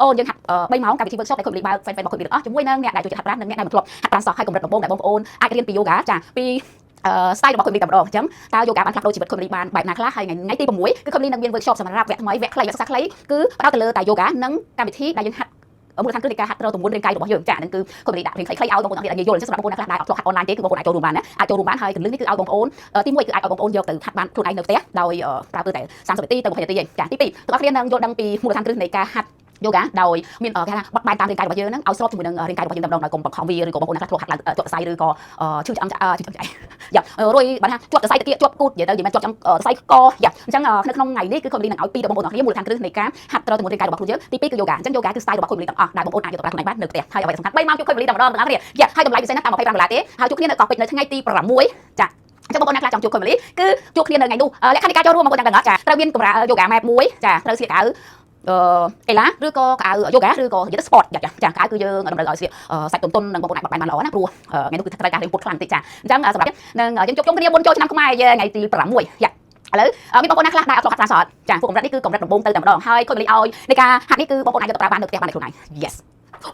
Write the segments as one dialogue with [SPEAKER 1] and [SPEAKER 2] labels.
[SPEAKER 1] អូនយើងហាត់3ម៉ោងកម្មវិធី workshop ដែលគុំលីបើ fan fan របស់គុំលីទាំងអស់ជាមួយនឹងអ្នកដែលជួយហាត់ប្រាណនិងអ្នកដែលមិនធ្លាប់ហាត់ប្រាណសោះហើយកម្រិតដំបូងដែលបងប្អូនអាចរៀនពី yoga ចាពីអឺ style របស់គុំលីតែម្ដងអញ្ចឹងតើ yoga បានផ្លាស់ប្ដូរជីវិតគុំលីបានបែបណាខ្លះហើយថ្ងៃទី6គឺគុំលីនឹងមាន workshop សម្រាប់វគ្គថ្មីវគ្គខ្លីវគ្គសិក្សាខ្លីគឺផ្ដោតទៅលើតែ yoga និងកម្មវិធីដែលយើងហាត់មូលដ្ឋានគ្រឹះនៃការហាត់ទ្រទម្ងន់រាងកាយរបស់យើងចាហ្នឹងគឺគុំលីដាក់រៀងខ្លីៗឲ្យបងប្អូនទាំងអស់គ្នាងាយយល់អញ្ចឹងសម្រាប់បងប្អូនខ្លះដែលអត់ធ្លាប់ហាត់ online ទេគឺបងប្អូនអាចចូលរួមបានណាអាចចូលរួមបានហើយកន្លឹះនេះគឺឲ្យបងប្អូនទី1គឺអាចឲ្យបងប្អូនយកទៅហាត់បានខ្លួនឯងនៅផ្ទះដោយប្រើគឺតែ30នាទីទៅ20នាទីឯងចាទី2ទាំងអស់គ្នានឹងយល់ដឹងពីមូលដ្ឋានគ្រឹះនៃការហាត់យូហ្គាដោយមានគេថាបត់បែនតាមរាងកាយរបស់យើងហ្នឹងឲ្យស្របជាមួយនឹងរាងកាយរបស់យើងតែម្ដងដោយកុំបង្ខំវាឬក៏បងប្អូនខ្លះធ្លាប់ហាត់ឡើងជាប់សរសៃឬក៏ឈឺឆ្អឹងឈឺឆ្អឹងឆ្អែយ៉ារួយបានថាជាប់សរសៃតាគៀកជាប់គូតនិយាយទៅនិយាយមែនជាប់ឆ្អឹងសរសៃកយ៉ាអញ្ចឹងនៅក្នុងថ្ងៃនេះគឺគុំលីនឹងឲ្យពីរដល់បងប្អូនទាំងគ្នាមូលដ្ឋានគ្រឹះនៃការហាត់ត្រូវទម្ងន់រាងកាយរបស់ខ្លួនយើងទី2គឺយូហ្គាអញ្ចឹងយូហ្គាគឺ style របស់គុំលីទាំងអស់ដែលបងប្អូនអាចយកទៅប្រើខ្លួនឯងបាននៅផ្ទះហើយអ្វីសំខាន់3ម៉ោងជួបគុំលីតែម្ដងទាំងអស់គ្នាយ៉ាហើយតម្លៃពិសេសណាស់តាម25ដុល្លារទេហើយជួបគ្នានៅកោះពេជ្រនៅថ្ងៃទី6ចាអញ្ចឹងបងប្អូនអ្នកខ្លះចង់ជួបគុំលីគឺជួបគ្នានៅថ្ងៃនោះលក្ខខណ្ឌនៃការចូលរួមបងប្អូនទាំងអស់ចាត្រូវមានកម្រាល yoga mat មួយចាត្រូវស្លៀកអាវអឺកីឡាឬក៏កៅយូហ្គាឬក៏និយាយទៅ sport យ៉ាចាកៅគឺយើងតម្រូវឲ្យស្លៀកសាច់តុនតុននិងបងប្អូនអាចបត់បែនបានល្អណាព្រោះថ្ងៃនោះគឺត្រូវការរៀងពុតខ្លាំងតិចចាអញ្ចឹងសម្រាប់នឹងយើងជួបជុំគ្នាមុនចូលឆ្នាំខ្មែរយើងថ្ងៃទី6យ៉ាឥឡូវមានបងប្អូនណាខ្លះដែលអត់ធ្លាប់ហាត់ប្រាណសោះចាពួកកម្រិតនេះគឺកម្រិតដំបូងទៅតែម្ដងហើយគុំលីឲ្យនៃការហាត់នេះគឺបងប្អូនអាចយកទៅប្រើបាននៅផ្ទះបានខ្លួនឯង Yes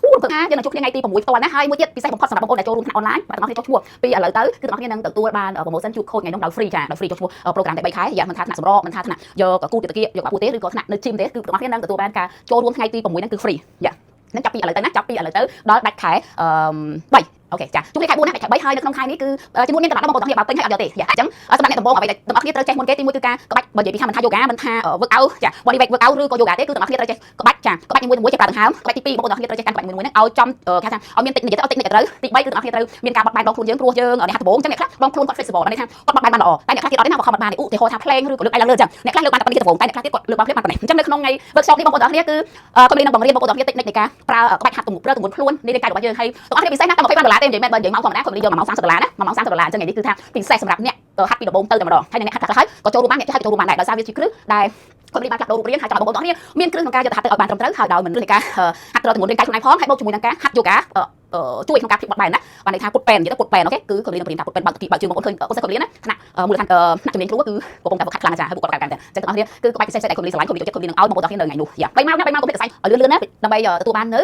[SPEAKER 1] អូរំភើបថាយើងនឹងជួបគ្នាថ្ងៃទី6ផ្ទាល់ណាហើយមួយទៀតពិសេសបំផុតសម្រាប់បងប្អូនដែលចូលរួមថ្នាក់អនឡាញបាទទាំងអស់គ្នាចុះឈ្មោះពីឥឡូវទៅគឺទាំងអស់គ្នានឹងទទួលបាន promotion ជួប coach ថ្ងៃនោះដោយ free ចាដោយ free ចុះឈ្មោះ program តែ3ខែយ៉ាមិនថាថ្នាក់សម្របមិនថាថ្នាក់យកគូតិចយកបាពូទេឬក៏ថ្នាក់នៅ gym ទេគឺទាំងអស់គ្នានឹងទទួលបានការចូលរួមថ្ងៃទី6ហ្នឹងគឺ free យ៉ានឹងចាប់ពីឥឡូវទៅណាចាប់ពីឥឡូវទៅដល់ដាច់ខែអឺ3 OK ចាជួបគ្នាខែ4ណាខែ3ហើយនៅក្នុងខែនេះគឺចំនួនមានកំណត់បងប្អូនទាំងគ្នាបើពេញហើយអត់យកទេយ៉ាអញ្ចឹងសម្រាប់អ្នកដំបូងអ្វីដែលទាំងអស់គ្នាត្រូវចេះមុនគេទី1គឺការក្បាច់បើនិយាយពីថាមិនថាយូហ្គាមិនថា work out ចា body weight work out ឬក៏យូហ្គាទេគឺទាំងអស់គ្នាត្រូវចេះក្បាច់ចាក្បាច់នីមួយៗចេះប្រើដង្ហើមក្បាច់ទី2បងប្អូនទាំងអស់គ្នាត្រូវចេះកាន់ក្បាច់មួយៗហ្នឹងឲ្យចំគេថាឲ្យមានតិចនិយាយទៅឲ្យតិចនិចត្រូវទី3គឺទាំងអស់គ្នាត្រូវមានការបត់បែនដងខ្លួនយើងព្រោះយើងអ្នកហាត់ដំបូងអញ្ចឹងអ្នកខ្លះដងខ្លួនគាត់ flexible បានន័យថាគាត់បត់បែនបានល្អតែអ្នកខ្លះទៀតអត់ទេណាបើខំបត់បានឧទាហរណ៍ថាភ្លេងឬក៏លើកដៃឡើងលើអញ្ចឹងអ្នកខ្លះលើកបានតែប៉ុណ្្នេះដំបូងតែអ្នកខ្លះទៀតគាត់លើកបានភ្លាមបានប៉ុណ្ណេះអញ្ចឹងនៅក្នុងថ្ងៃ workshop នេះបងប្អូនទាំងអស់គ្នាគឺគាត់មាននឹងបង្រៀនបងប្អូនទាំងអស់គ្នាតិចនិចនៃការប្រើក្បាច់ហាត់ទម្ងន់ប្រើទម្ងន់ខ្លួននៃរាងកាយរបស់យើងហើយទាំងអស់គ្នាពិសេសណាស់តែ25ដុល្លារទេនិយាយមែនបើនិយាយម៉ោងធម្មតាគាត់យក1ម៉ោង30ដុល្លារណា1ម៉ោង30ដុល្លារអញ្ចឹងថ្ងៃនេះគឺថាពិសេសសម្រាប់អ្នកហាត់ពីដំបូងទៅតែម្ដងហើយអ្នកហាត់ខ្លះហើយក៏ចូលរួមបានអ្នកចេះហើយក៏ចូលរួមបានដែរដោយសារវាជាគ្រឹះដែលគាត់មានបានផ្លាស់ប្ដូររូបរាងហើយចង់ឲ្យបងប្អូនទាំងអស់គ្នាមានគ្រឹះក្នុងការយកទៅហាត់ទៅឲ្យបានត្រឹមត្រូវហើយដោយមិនគ្រឹះនៃការហាត់ត្រទម្ងន់រាងកាយខ្លួនឯងផងហើយបូកជាមួយនឹងការហាត់យូហ្គាជួយក្នុងការភាពបត់បែនណាបានន័យថាពុតពេននិយាយទៅពុតពេន OK គឺគាត់រៀននឹងបរៀនថាពុតពេនបើកទីបើកជើងបងប្អូនឃើញគាត់សិស្សគាត់រៀនណាថ្នាក់មូលដ្ឋានថ្នាក់ជំនាញគ្រូគឺកំពុងតែហ្វឹកហាត់ខ្លាំងអាចារ្យហើយពួកគាត់កែកែតែអញ្ចឹងទាំងអស់គ្នាគឺក្បាច់ពិសេសៗដែលគាត់រៀនស្រឡាញ់គាត់រៀនចូលចិត្តគាត់រៀននឹងឲ្យបងប្អូនទាំងអស់គ្នានៅថ្ងៃនោះយ៉ា3ម៉ោងណា3ម៉ោងកុំភ្លេចសរសៃឲ្យលឿនលឿនណាដើម្បីទទួលបាននៅ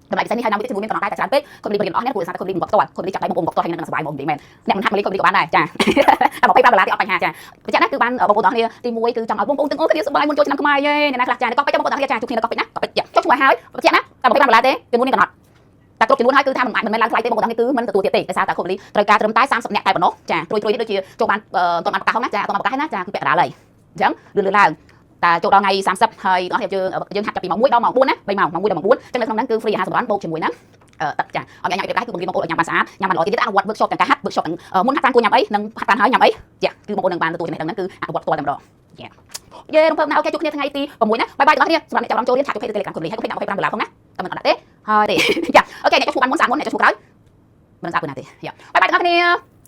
[SPEAKER 1] តម្លៃពិសេសនេះហើយណាមួយទៀតជាមួយមានកំណត់ដែរតែច្រើនពេកគាត់រៀនបរៀនអស់នេះព្រោះសារតែគាត់រៀនបង្កប់ផ្ទាល់គាត់រៀនចាប់ដៃបងប្អូនបង្កប់ផ្ទាល់ហើយនឹងសប្បាយមកនិយាយមែនអ្នកមិនហាត់មកលេងគាត់រៀនក៏បានដែរចាតែ25ដុល្លារទេអត់បញ្ហាចាបញ្ជាក់ណាគឺបានបងប្អូនទាំងគ្នាទី1គឺចង់ឲ្យបងប្អូនទាំងអស់គ្នាសប្បាយមុនចូលឆ្នាំខ្មែរយេអ្នកណាខ្លះចាកោះពេជ្របងប្អូនទាំងគ្នាចាជួបគ្នានៅកោះពេជ្រណាកោះពេជ្រចុះឈ្មោះឲ្យហើយបញ្ជាក់ណាតែ25ដុល្លារទេចំនួននេះកំណត់តែគ្រប់ចំនួនហើយគឺថាមិនអាចមិនមែនឡើងថ្លៃទេបងប្អូនទាំងនេះគឺមិនទទួលទៀតទេដោយសារតែគ្រប់លីត្រូវការត្រឹមតែ30នាក់តែប៉ុណ្ណោះចាត្រួយត្រួយនេះដូចជាចូលបានអត់បានប្រកាសហ្នឹងណាចាអត់បានប្រកាសណាចាគឺពាក់កណ្ដាលហើយអញ្ចឹងលឿនលឿនឡើងតែចូលដល់ថ្ងៃ30ហើយបងប្អូនយើងយើងហាត់ចាប់ពីម៉ោង1ដល់ម៉ោង4ណា3ម៉ោងម៉ោង1ដល់ម៉ោង4អញ្ចឹងនៅក្នុងហ្នឹងគឺ free អាហារសម្រន់បូកជាមួយហ្នឹងទឹកចាអត់ញ៉ាំញ៉ាំដែរគឺបង្រៀនបងប្អូនឲ្យញ៉ាំបានស្អាតញ៉ាំបានល្អទៀតអនុវត្ត workshop ទាំងការហាត់ workshop ទាំងមុនហាត់ប្រាណគួរញ៉ាំអីនិងហាត់ប្រាណហើយញ៉ាំអីចាគឺបងប្អូននឹងបានទទួលចំណេះដឹងហ្នឹងគឺអនុវត្តផ្ទាល់តែម្ដងយ៉ាយេរំភើបណាស់ OK ជួបគ្នាថ្ងៃទី6ណា bye bye ទាំងអស់គ្នាសម្រាប់អ្នកចាប់អារម្មណ៍ចូលរៀន chat ជួប page Telegram គុំលីហើយកុំភ្លេចដាក់25ដុល្លារផងណាតែមិនអត់ដាក់ទេហើយទេចា OK អ្នកចុះឈ្មោះបានមុនស្អាតមុនអ្នកចុះឈ្មោះក្រោយមិនស្អាតប៉ុណ្ណាទេយ៉ា bye bye ទាំងអស់គ្នា។